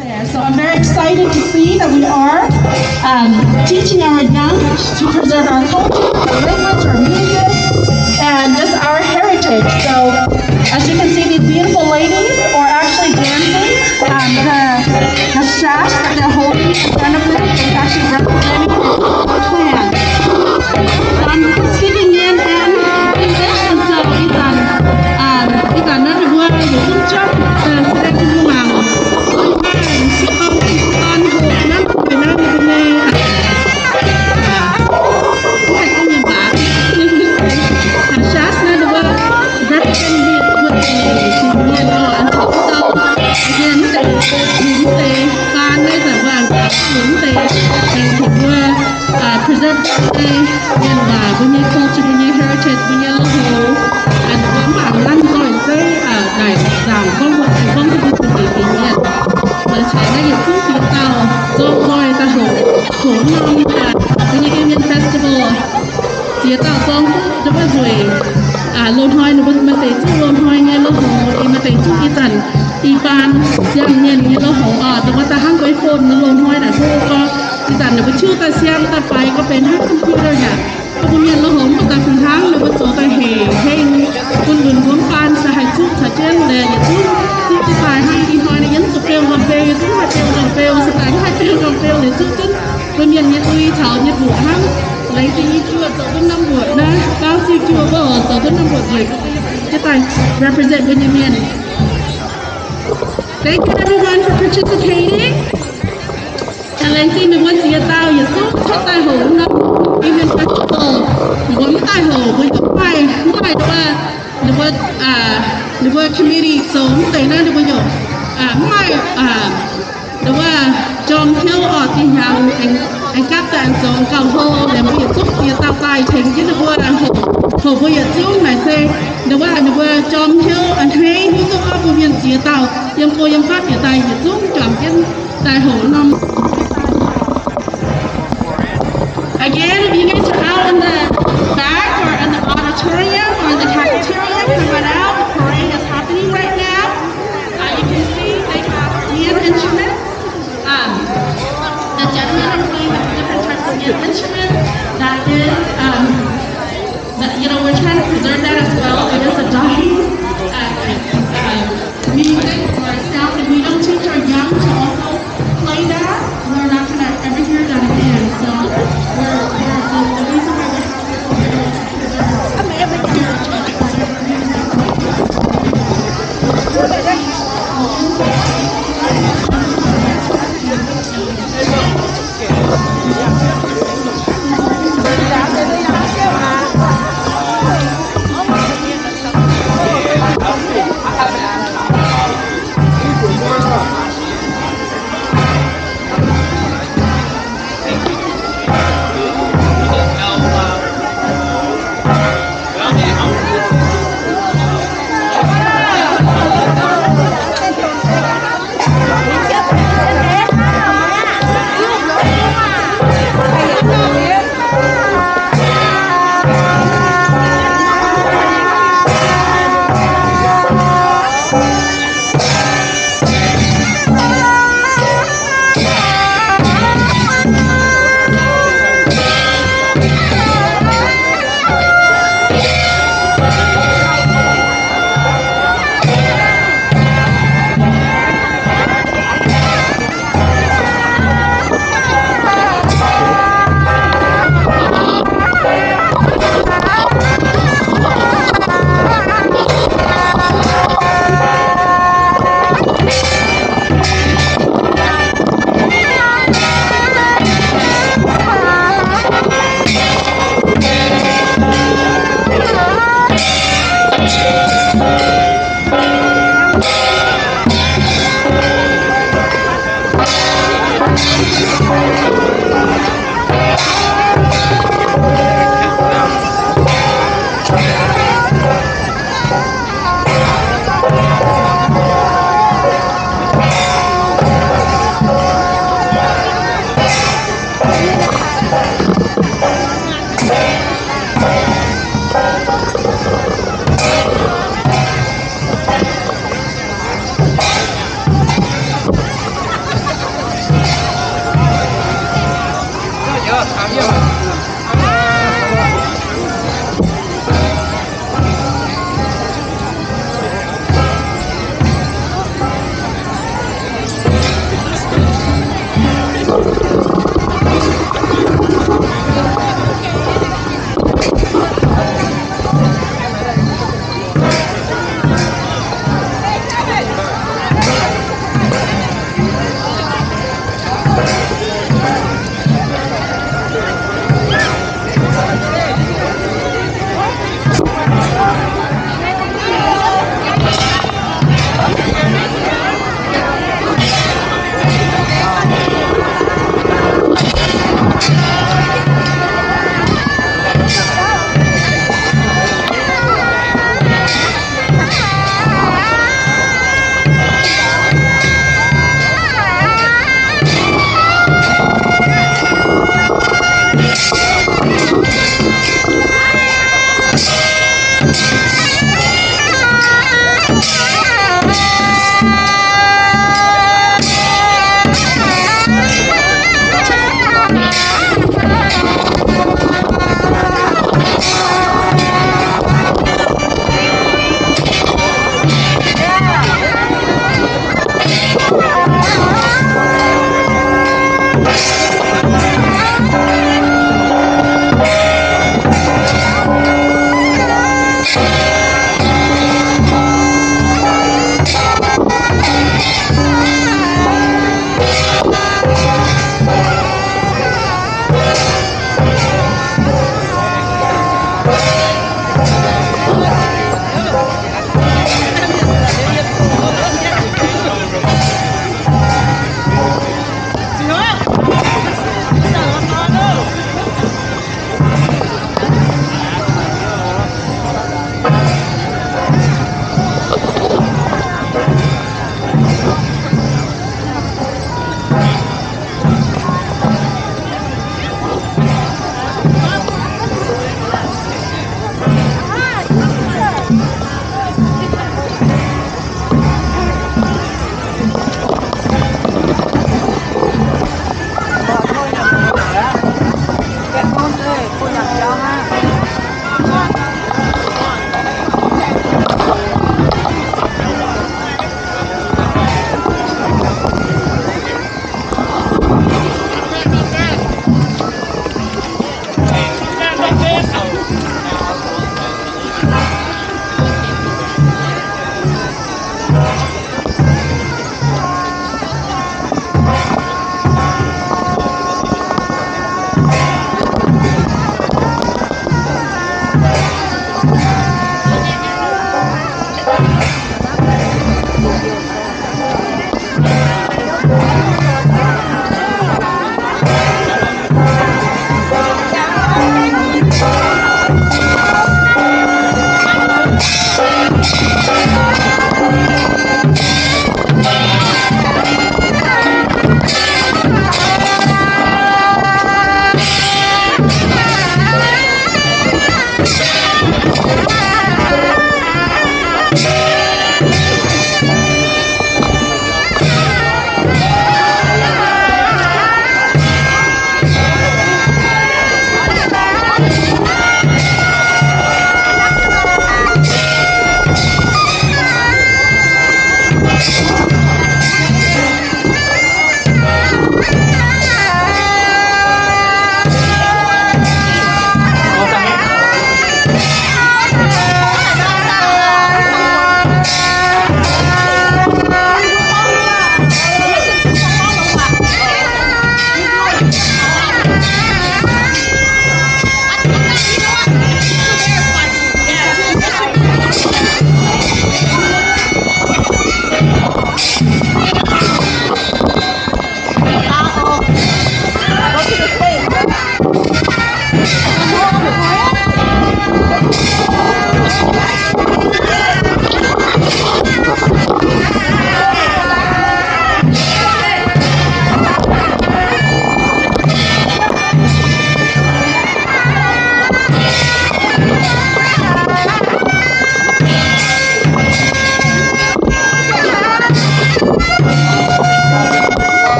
So I'm very excited to see that we are um, teaching our young to preserve our culture, our language, our music, and just our heritage. So as you can see, these beautiful ladies are actually dancing. Um, the, the sash that they're holding in front of them is actually representing the clan. I'm speaking in, in English, and so ih zanc, um, ih zanc naaiv mbuo yietc zungv jauv, uh, se daaih mbuo mangc, mbuo mangc se gorngv se gorn hoqc naaiv mbuo nyei, uh, uh, mbuo haih gorngv mienh waac, uh, sash naaiv mbuo represent mbuo, mbuo deic-bung mienh oc, an taux wuov dauh, mienh deix, mienh deix faan naaiv zanc mbuo aengx taux mienh deix, aengx tengx mbuo uh, preserve mbuo nyei mienh waac, mbuo nyei culture, mbuo nyei heritage, mbuo nyei loz-houx. Ninh mbuo mv baac lamh nzoih zeiv, uh, naaic zaangc gorngv mbuo, gorngv mbuo zuqc deix fingx mienh. Maiv caux naaiv yietc zungv ziex dauh zorng nzoih daaih hoqc, hoqc norm, uh, mbuo nyei Iu Mien Festival. Ziex dauh zorng duqv ndongc wuov nzueic, uh, loz-hnoi ninh mbuo maaih deix zuqv loz-hnoi nyei loz-houx, maaih deix zuqv ih zanc i baan siang mienh nyei loz-houx oc. Ndongc wuov daaih hnangv guei phone loz-hnoi naaic, gorngv ih zanc ninh mbuo tiuv daaih siang daaih faix gorngv benx hnangv computer naaic. Gorngv mbuo mienh loz-houx mv baac daaih fih hnangv ninh mbuo zoux daaih hec heng, bun lunx mbuo mv baan se haih zuqv caux jienv, yietc zungv zuqv daaih hnangv ih hnoi naaiv yie mv zuqc beu nqorngv-beu, yie zungv haih beu nqorngv-beu, se daaih mv haih beu nqorngv-beu, liuz zuqv jienv mbuo mienh nyei duih caux nyei mbuoqc hnangv. Laengz zingh yie juoh zoux duqv norm mbuoqc naaiv, baauv ziuh juoh mbuo oc, zoux duqv norm mbuoqc nzueic, jienv daaih represent mbuo nyei mienh. Thank you everyone for participating. Laengz zingh meih mbuo ziex dauh yietc zungv cuotv daaih hoqc norm Iu Mien Festival. Ninh mbuo mv daaih hoqc, mbuo yaac mv maaih, mv maaih, ninh mbuo, ninh mbuo committee zoux mv deix naaiv, ninh mbuo yaac mv maaih, ninh mbuo jorm hnyouv oc, zinh hnyangx aengx gapv daaih aengx zoux gauh hlo. Laengz mbuo yietc zungv ziex dauh daaih tengx jienv ninh mbuo hoqc, hoqc mbuo yietc zungv naaic se, ninh mbuo, ninh mbuo jorm hnyouv a'hneiv hiuv duqv gorngv mbuo mienh ziex dauh yiem go yiem fatv yietc daaih yietc zungv juangc jienv daaih hoqc norm. Again, if you guys are out in the back or in the auditorium or in the cafeteria, come on out. The parade is happening right now. Uh, you can see they have Mien instruments. Um, the gentlemen are playing the different types of Mien instruments. That is, um, that, you know, we're trying to preserve that as well. It is a dying, uh, uh, music or sound, and we don't teach our young to also play that. We're not gonna ever hear that again. So we're, we're, the, the reason why we're having this is to preserve our heritage, preserve our music.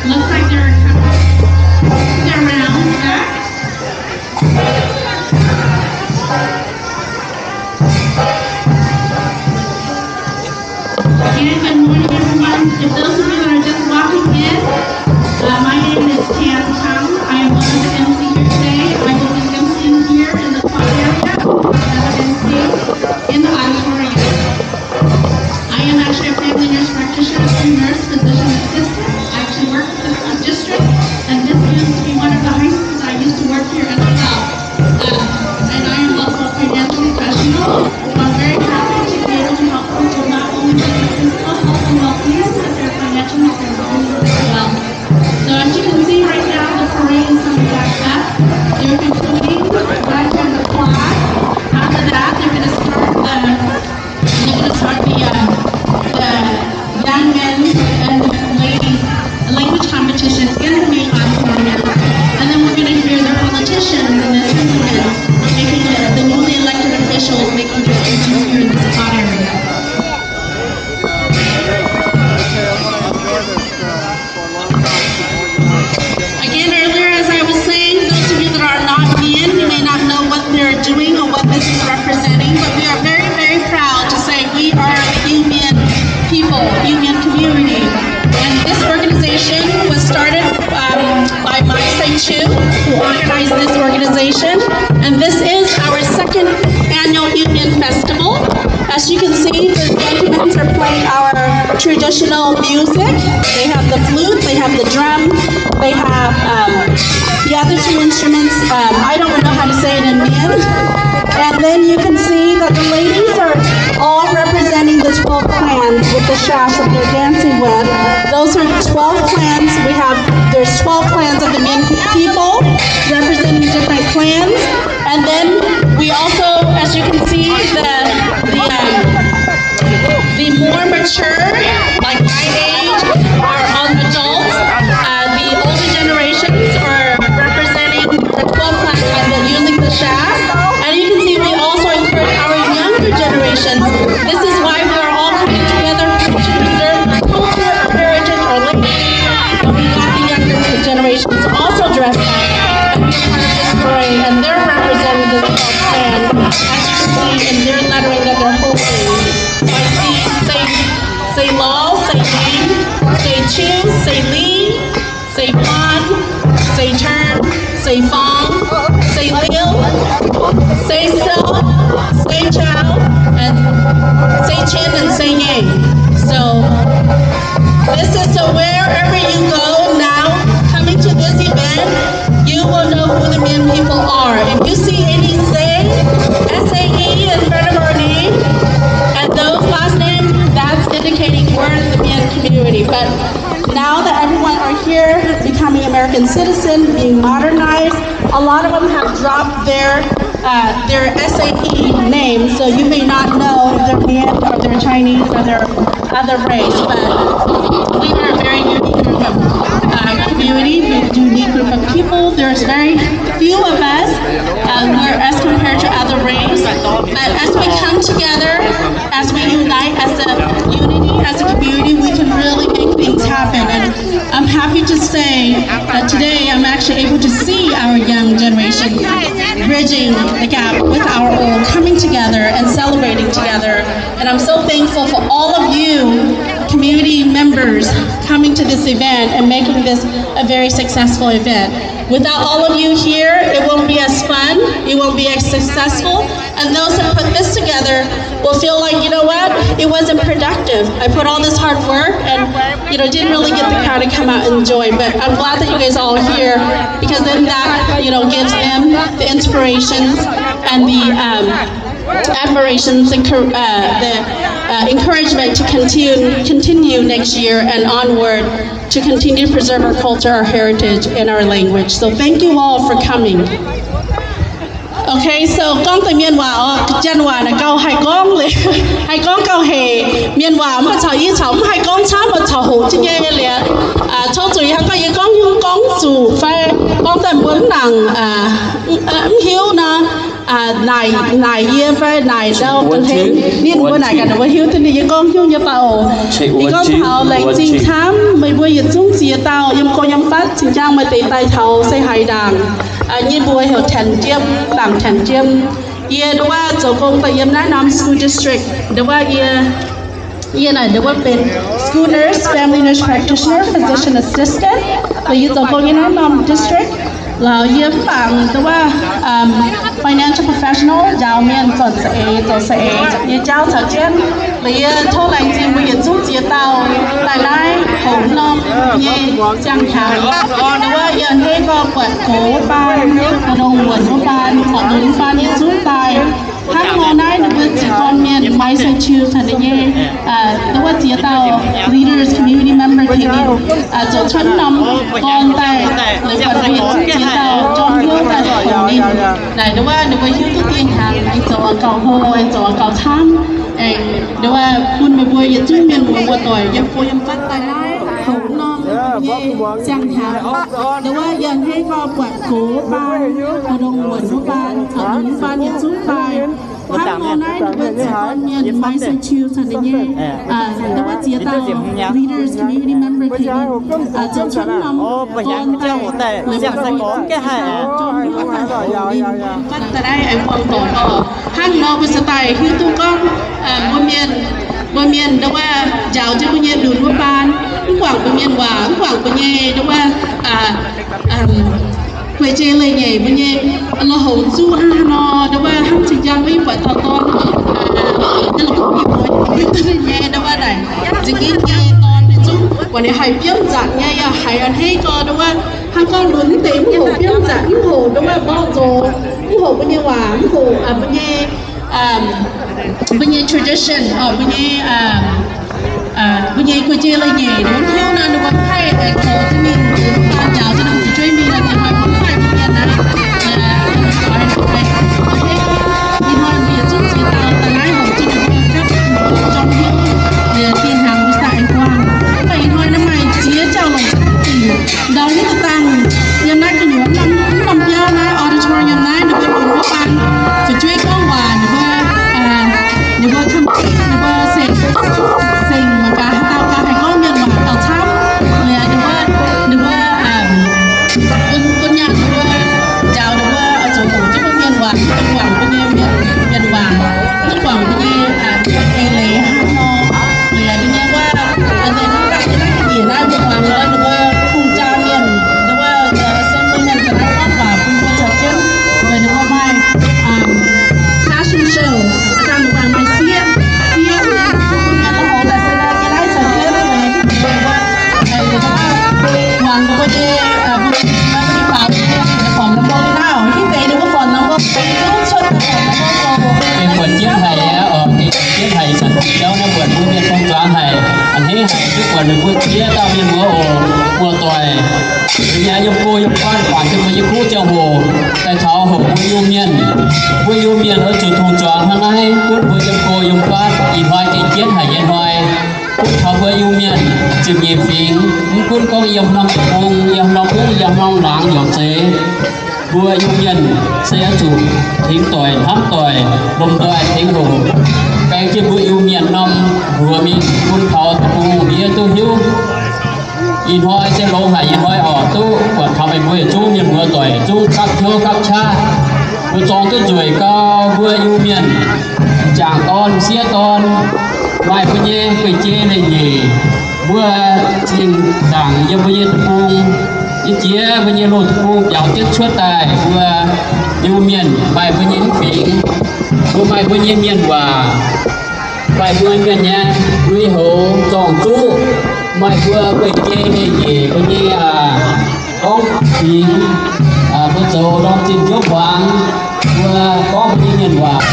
Looks like they're coming. They're around back. Again, good morning, everyone. If those of you that are just walking in, uh, my name is Tian Tang. I am one of the M C here today. I will be M C'ing here in the choir area, another M C in the auditorium. I am actually a family nurse practitioner, nurse physician assistant. I actually work with the school district, and this happens to be one of the high schools that I used to work here as well. Um, and I am also a financial professional, so I'm very happy to be able to help people not only with their physical health and well-being, but their financial health and well-being as well. So as you can see right now, the parade is coming back up. They're concluding right here on the quad. After that, they're gonna start the, they're gonna start the, uh, the young men and ladies language competition in the main auditorium. And then we're gonna hear the politicians and the assemblymen making the, the newly elected officials making their entry here in this hot area. Again, earlier, as I was saying, those of you that are not Mien, you may not know what they're doing or what this is representing, but we are very, very proud to say we are the Iu Mien people, Iu Mien community. And this organization was started, um, by Mai Sai Chu, who organized this organization. And this is our second annual Iu Mien Festival. As you can see, the Yankees are playing our traditional music. They have the flute, they have the drum, they have, um, the other two instruments. Um, I don't know how to say it in Mien. And then you can see that the ladies are all representing the twelve clans with the shaft that they're dancing with. Those are twelve clans. We have, there's twelve clans of the Mien people representing different clans. And then we also, as you can see, the, the, um, the more mature, like my age, are all adults. Uh, the older generations are representing the twelve clans by using the shaft. And you can see we also encourage our younger generations. This is why we are all coming together to preserve our culture, our heritage, our language. And we got the younger generations also dressed up and be part of this parade, and they're representing the twelve clans, as you can see in their lettering that they're holding. So I see Say, Say Lal, Say Ling, Say Chu, Say Lee, Say Pan, Say Turn, Say Fang, Say Liu, Say Sil, Say Chow, and Say Chen, and Say Yang. So this is so wherever you go now, coming to this event, you will know who the Mien people are. If you see any Say, S A E in front of our name, and those last name, that's indicating we're the Mien community. But now that everyone are here, becoming American citizen, being modernized, a lot of them have dropped their, uh, their S A E name, so you may not know if they're Mien or they're Chinese or they're other race, but we are a very unique group of, uh, community, unique group of people. There's very few of us, uh, we're as compared to other race, but as we come together, as we unite as a unity, as a community, we can really make things I'm happy to say that today I'm actually able to see our young generation bridging the gap with our old, coming together and celebrating together. And I'm so thankful for all of you, community members, coming to this event and making this a very successful event. Without all of you here, it won't be as fun, it won't be as successful, and those that put this together will feel like, you know what, it wasn't productive. I put all this hard work and, you know, didn't really get the crowd to come out and enjoy. But I'm glad that you guys are all here, because then that, you know, gives them the inspirations and the um, admirations and uh, the uh, encouragement to continue, continue next year and onward to continue to preserve our culture, our heritage, and our language. So thank you all for coming. Okay, so gorngv deix mienh waac oc, janx waac naaic gauh haih gorngv liuz, haih gorngv gauh hec. Mienh waac mv baac caux yie caux mv haih gorngv camv, mv baac caux hoqc jienv nyei liuz. Tov zuqc yie hnangv gorngv yie gorngv nyungc gorngv zuqc fai gorngv daaih mbuo mv nangc, mv hiuv nor, naaic, naaic yie fai naaic ndau ga'hlen ninh mbuo naaic gaax ninh mbuo hiuv duqv ninh yie gorngv nyungc nyei fai oc. Yie gorngv taux laengz zingh camv meih mbuo yietc zungv ziex dauh yiem go yiem fatv cing-jang maaih deix daaih taux se haaix ndaangc nyei mbuo heuc Tanx Jiem, Laangc Tanx Jiem. Yie ndau wuov zoux gong daaih yiem naaiv norm school district. Ndau wuov yie, yie naaic ndau wuov benx school nurse, family nurse practitioner, physician assistant. Yie zoux gong yiem naaiv norm district. Lorz yie mv baac ndau wuov financial professional, njaaux mienh zornc saeng-eix, zoux saeng-eix. Yie jaauv caux jienv. Lorz yie tov laengz zingh mbuo yietc zungv ziex dauh daaih naaiv hoqc norm nyei siang-hnyangx. Ndau wuov yie a'hneiv gorx buatc gox wuov baan, ndongc wuonc wuov baan, corc lunx wuov baan yietc zungv daaih. Hnangv nor naaiv ninh mbuo ziec gorn mienh Maiv Seix Tiux caux ninh nyei ndau wuov ziex dauh leaders, community member tengx ninh zoux cuotv norm gorn daaih, lorz buatc mbuo yietc zungv ziex dauh jorm hnyouv daaih hoqc ninh. Naaic ndau wuov ninh mbuo hiuv duqv dieh hnyangx aengx zoux gauh hlo, aengx zoux gauh camv, aengx ndau wuov bun meih mbuo yietc zungv mienh muoz muoz-doic yiem go yiem fatv daaih naaiv hoqc norm nyei siang-hnyangx. Ndau wuov yie a'hneiv gorx buatc gox wuov baan, ndongc wuonc wuov baan, corc lunx wuov baan yietc zungv daaih. Hnangv nor naaiv ninh mbuo ziec gorn mienh Maiv Seix Tiux caux ninh nyei ndau wuov ziex dauh leaders, community member tengx ninh zoux cuotv norm gorn daaih, lorz buatc mbuo yietc zungv ziex dauh jorm hnyouv daaih hoqc ninh. Fatv daaih naaiv aengx buangh doic oc. Hnangv nor mbuo se daaih hiuv duqv gorngv mbuo mienh, mbuo mienh ndau wuov njaaux jienv mbuo nyei lunx wuov baan, mv guangc mbuo mienh waac, mv guangc mbuo nyei ndau wuov guei-jei leiz-nyeic, mbuo nyei loz-houx zuqv hnangv haaix nor, ndau wuov hnangv cing-jang wuov yie buatc dauh dorn, nyei la'kuqv mingh mbuo hiuv duqv ninh nyei ndau wuov naaic, za'gengh nyei dorn ninh zungv buatc ninh haih biomv nzangc nyei, yaac haiz a'hneiv gorx ndau wuov hnangv gorngv lunx deix mv hoqc biomv nzangc, mv hoqc ndau wuov mborqv nzox, mv hoqc mbuo nyei waac, mv hoqc mbuo nyei mbuo nyei tradition, mbuo nyei, mbuo nyei guei-jei leiz-nyeic, ninh mbuo hiuv nor ninh mbuo haih zoux duqv mingh, njaaux duqv ninh mbuo fu'jueiv mingh nor, ninh mbuo mv haih mingh mienh naaiv. Ih hnoi mbuo yietc zungv ziex dauh daaih naaiv hoqc jienv ninh mbuo gapv jorm hnyouv, liuz dieh hnyangx mbuo sai aengx buangh. Mv baac ih hnoi naaiv maaih ziex jauv-louc dingc ndau hiuv duqv dangh yiem naaiv gu'nyuoz mv norm biauv naaiv auditorium naaiv, ninh mbuo lunx wuov baan fu'jueiv gorngv waac, ninh mbuo, ninh mbuo, ninh mbuo sengc, sengc mangc gaax haaix dauh gauh haih gorngv mienh waac gauh camv. Liuz ninh mbuo, ninh mbuo bun, bun nyaanh ninh mbuo, njaaux ninh mbuo oix zuqc hoqc jienv mbuo mienh waac, mv guangc mbuo nyei mienh, mienh waac, mv guangc mbuo nyei eix leiz hnangv nor. Liuz ninh nyei wuov, ninh mbuo ga'nyiec naaiv mbuo muangx ninh mbuo bung jaa mienh, ninh mbuo assemblyman daaih naaiv gorngv waac bun mbuo caux jienv. Liuz ninh mbuo maaih fashion show, dangh ninh mbuo maaih sieqv, sieqv mienh, mienh la'haux daaih se daaih yie naaiv caux jienv. Liuz ninh mbuo muangx ninh mbuo nyei, mbuo nyei baaux nyei form number nor, hingv deix ninh mbuo form number, deix duqv cuotv form number. Deix buatc jienv haic aqv, oc, deix buatc jienv haic, caux jauv naaiv buatc mbuo mienh gorngv zuangx haic, a'hneiv haic, duqv buatc ninh mbuo ziex dauh mienh muoz oc, muoz-doic. Yie yiem go yiem fatv guangc jienv mbuo nyei kuv ziangh hoc daaih taux hoqc mbuo Iu-Mienh. Mbuo Iu-Mienh oix zuqc tongc zuangx hnangv naaiv gunv mbuo yiem go yiem fatv ih hnoi deix jienv haic nyei hnoi. Gunv taux mbuo Iu-Mienh ziepc nyeic fingx, mv gunv gorngv yiem norm deic-bung, yiem norm mungv, yiem norm laangz nyungc zeiz, mbuo Iu-Mienh se oix zuqc tengx doic, hnamv doic, lomh nzoih tengx hoqc, baeng jienv mbuo Iu-Mienh norm mbuox mingh bun taux deic-bung yie duqv hiuv. Ih hnoi se longx haic, ih hnoi oc, duqv buatc taux meih mbuo yietc zungv mienh muoz doic zungv gapv hnyouv gapv qaqv. Mbuo zorng duqv nzueic gau, mbuo Iu-Mienh m'jangc dorn, m'sieqv dorn, maaih mbuo nyei guei-jei leiz-nyeic, mbuo zinh ndaangc yiem mbuo nyei deic-bung, yiem jiex mbuo nyei loz deic-bung biaux jienv cuotv daaih, mbuo Iu-Mienh maaih mbuo nyei mv fingx, mbuo maaih mbuo nyei mienh waac, maaih mbuo mienh nyei lui-houx zorng-zuqv, maaih mbuo guei-jei leiz-nyeic mbuo nyei gorngv fingx, mbuo zoux ndorm zinh hnyouv hmuangx, mbuo gorngv mbuo nyei mienh waac.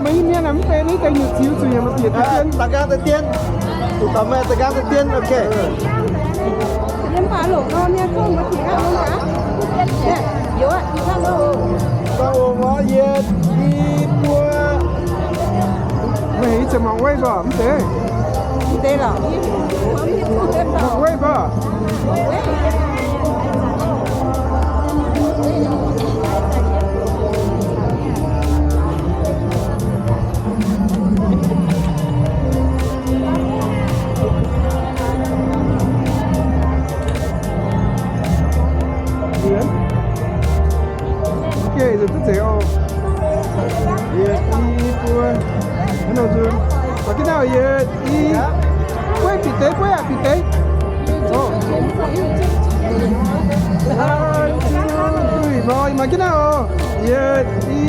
Maiv hiuv mienh aah, mv deix naaiv deix nyutc ziux zuqc yaac maaih bieqc deix dien. Da'gang deix dien. Da'gang deix dien, ok. Gorngv ong orv, yie, i buo. Meih heuc ih zanc mangc wei mv baac mv deix. Mv deix lorqc. Mangc wei mv baac. Ok, nzunc duqv nzengc oc. Yietc, i, buo. Hnangv nor nzunc. Mangc jienv naaiv oc, yietc, i. Bueiv bieqc deix, bueiv aac, bieqc deix. Oc. Duih mor, mangc jienv naaiv oc. Yietc, i.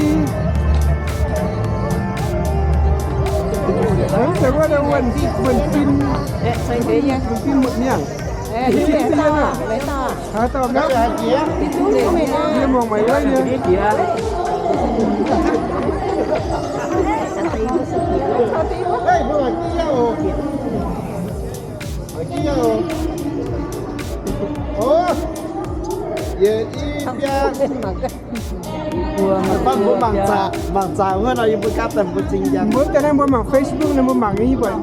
Mv zeiz wuov, wuov, wuov fin, fin muotc miangh. Haaix dauh ngapv? Yie muangx meih wuov nyei. Yietc i biaa. Mbuo mangc zaqc, mangc zaqc wuov nor, yie mbuo gapv daaih mbuo zingh njang. Mbuo daaih naaiv mbuo mangc Facebook naaiv, mbuo mangc nyei, yie buatc.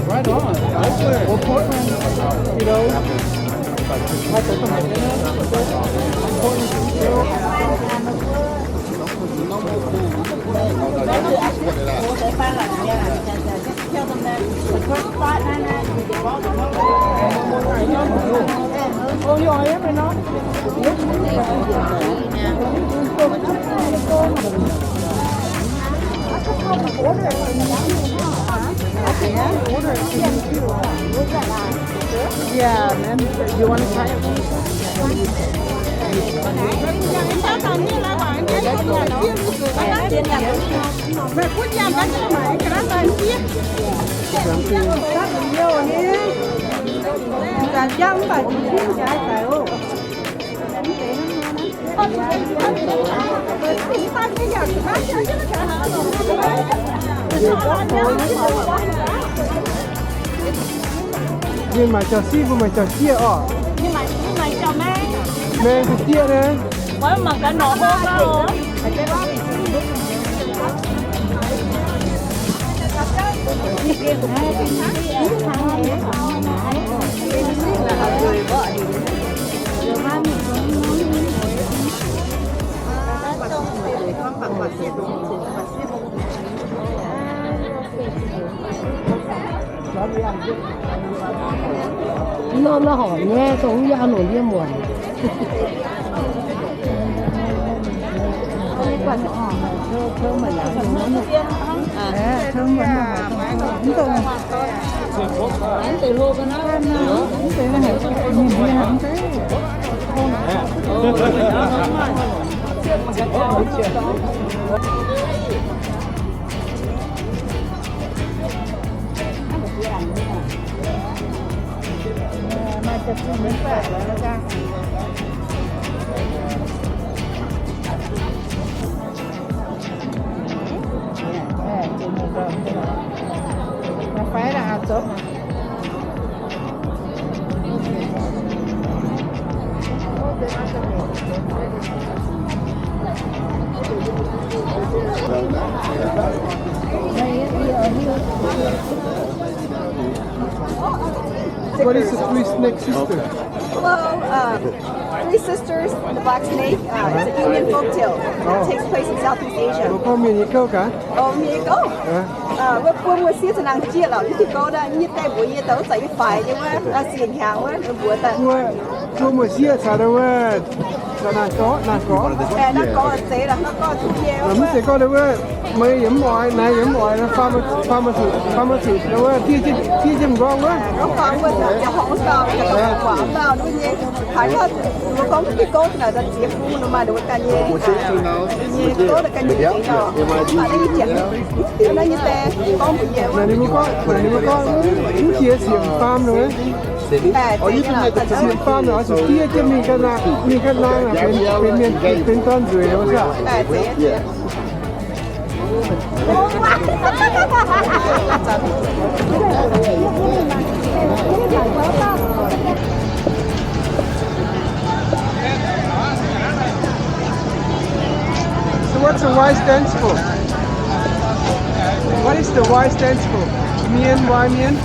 Right on. Well, Portland, you know, Yeah, man. You wanna try it? Mienh maaih jauv-siv, mbuo maaih jauv-sieqv orqc? Mienh maaih jauv-sieqv naaiv. Mbuo mangc gaax norqc hlo gau. Nor nor horpc nyei, dongh yie a'nongc ndie muonc. What is the three snake sister? Hello, um, Three Sisters, the Black Snake, uh, it's an Indian folktale that takes place in Southeast Asia. Mbuo gorngv mienh nyei gouv gaax. Oh, mienh nyei gouv? Wuov bun mbuo sieqv caux naang jieqv lorqc, yie diuh gouv daaih, yie daaih mbuox yie daaih wuov zanc yie faix nyei wuov, sieqv hnyangx wuov, mbuox daaih. Wuov, bun mbuo sieqv caux daaih wuov, caux naang gorqv, naang gorqv. Naang gorqv zeiz lorqc, naang gorqv zuqc nyei wuov. Mv zeiz gorngv daaih wuov, meih yaac mv oix, naaiv yaac mv oix, faam, faam zuqc, faam zuqc wuov, diev jienv, diev jienv m'nqorngv wuov. Haaix dauh mbuo gorngv duqv diuh gouv naaic, ziex fun nor maaih nduov ganh nyei. Nyei gouv ganh nyei, nyei gorngv mbuox yie. Naaic ninh mbuo gorngv, naaic ninh mbuo gorngv, mv jiex siemc faam nor. Siemc faam nor oix zuqc diev jienv mingh ganh laangh, mingh ganh laangh benx, benx mienh, benx dorn nzueic nor wuov. So what's the Y stands for? What is the Y stands for? Mien, Y Mien?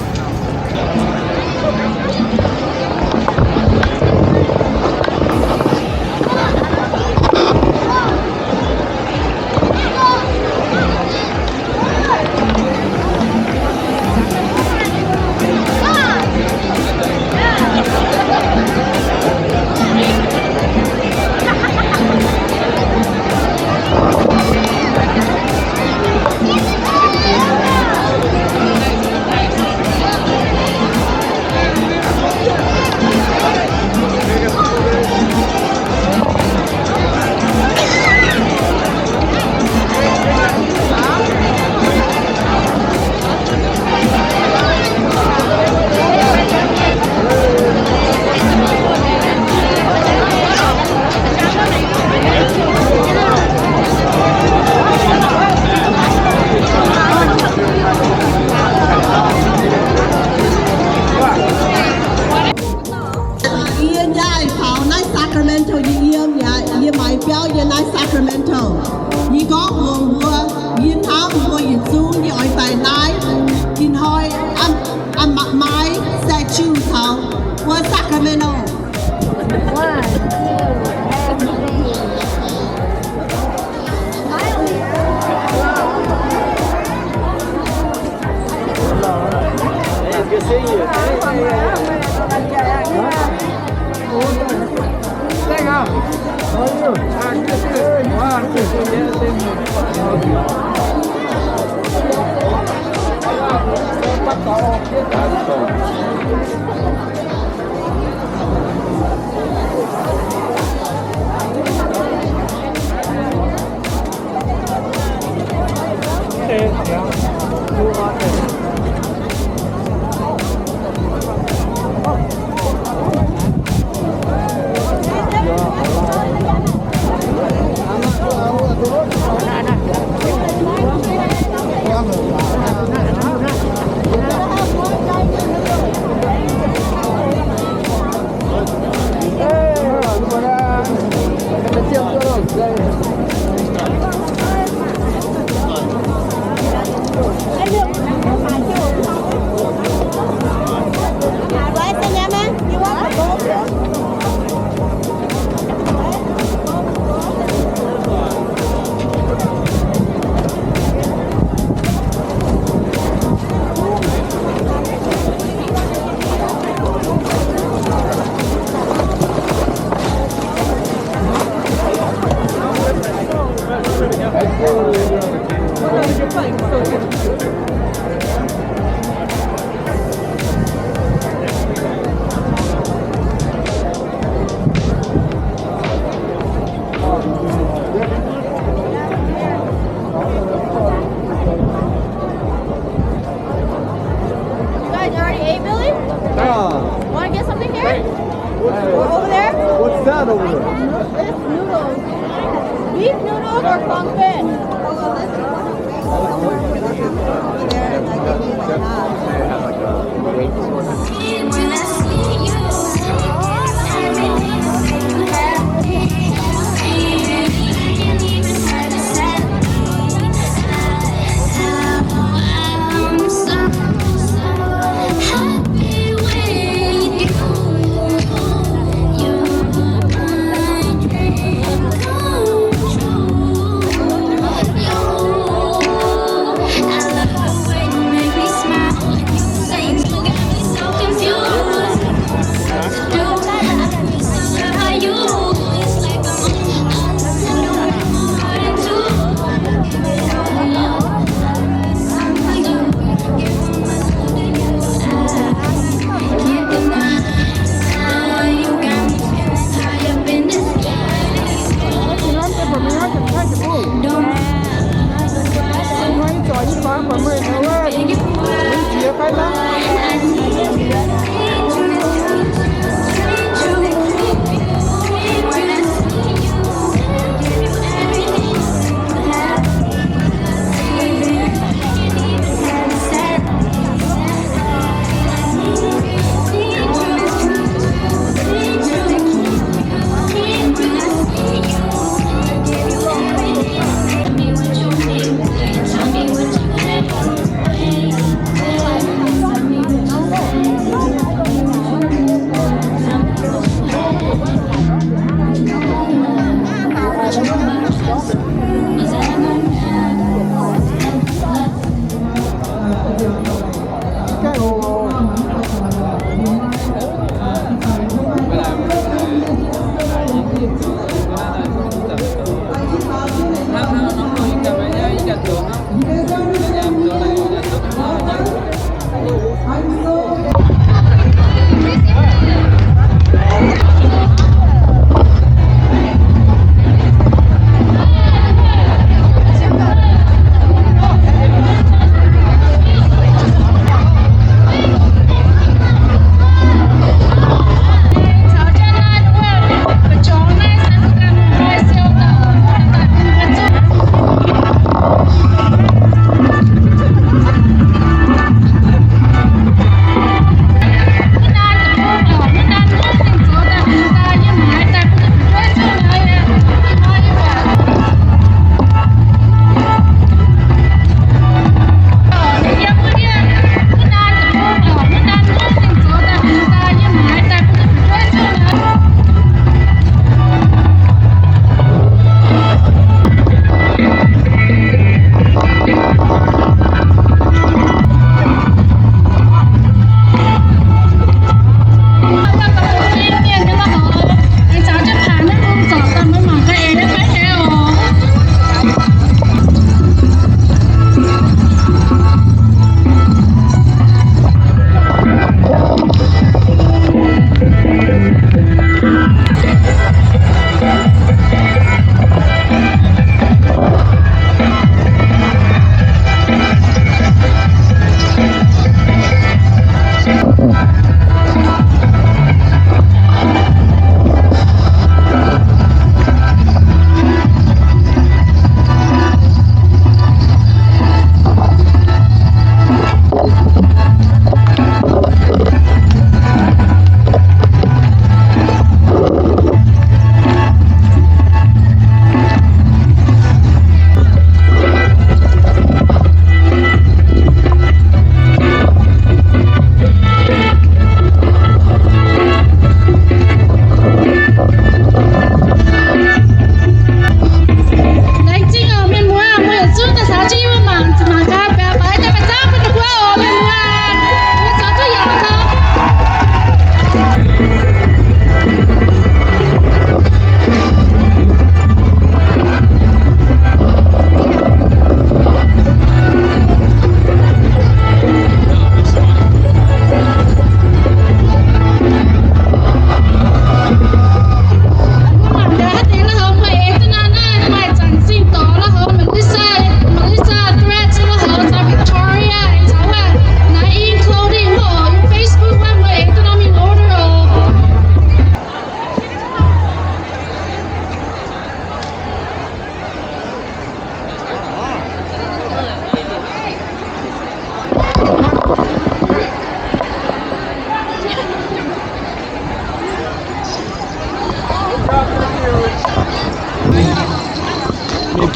Yie njaih faaux naaiv Sacramento nyei yiem yaac yie maaiz biauv yiem naaiv Sacramento. Yie gorngv mbuox mbuo, yie hnamv mbuo yietc zungv yie oix daaih naaiv. Ih hnoi a'maaiz sai jiu taux wuov Sacramento. You guys already ate, Billy? Yeah. Want to get something here? Or over there? What's that over there? It's noodles. Beef noodles or kong fin?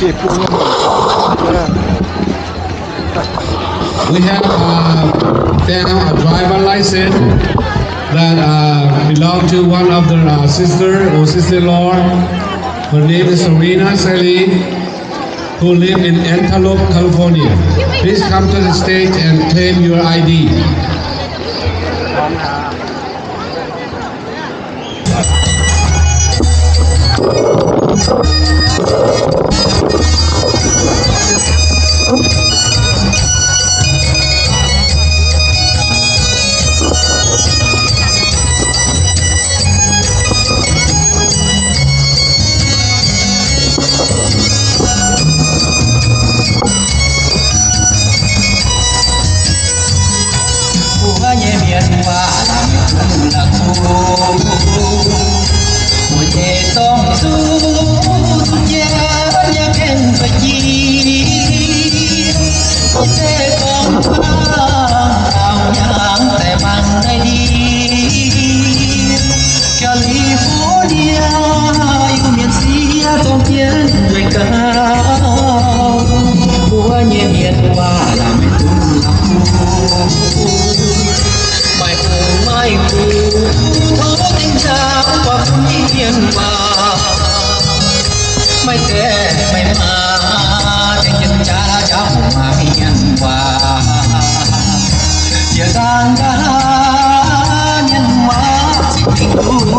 We have, uh, stamp a driver license that, uh, belong to one of the, uh, sister or sister-in-law. Her name is Serena Sally, who live in Antelope, California. Please come to the stage and claim your I D. Mbuo nyei mienh waac lamh maiv dungx la'kuqv. Mbuo nyei zorng zuqc zuqc jienv nyei mienh ba'gi. Mbuo se gorngv taux daauh hnyangx daaih mangc naaiv ndiev. California Iu-Mienh sieqv zorng jienv nzueic gauh. Mbuo nyei mienh waac lamh maiv dungx la'kuqv. Maiv dungx maiv dungx tov dingh nzangc buatc bun mienh waac. Maiv gaengh maiv maaih dingh jienv jaax jaax bun maaih mienh waac. Jiex dangh daaih mienh waac zingh dingh duqv.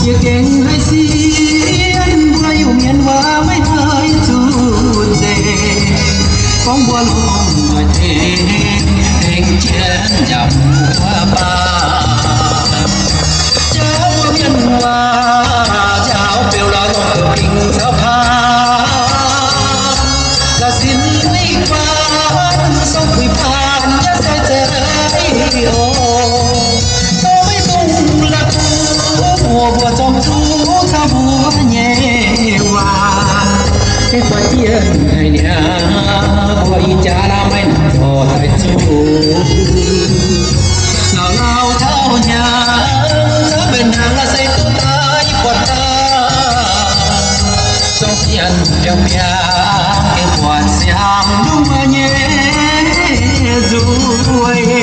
Yie gengh haih sienx mbuo Iu-Mienh waac maiv haih zuqc nzengc. Gorngv mbuo longc nzueic tengx, tengx jienv yaac mbuo baac. Jaax mbuo mienh waac njaaux beu la'longc beu bingx caux paanx. La'sinx maiv guanh, song puix paanx yaac zeiz zeiz oc. Tov maiv dungx la'kuqv mbuo zorng zuqc caux mbuo nyei waac. Gengh buatc jienv haic niaa, mbuo ih jaax la'maih nor daaih zuqc. Lauh lauh taux hnyangx, caux mbenc hnaangx la'seix duqv daaih buatc daaih. Zorng sienx biangh biangh, gengh buatc siang lungh mbuo nyei nzuih.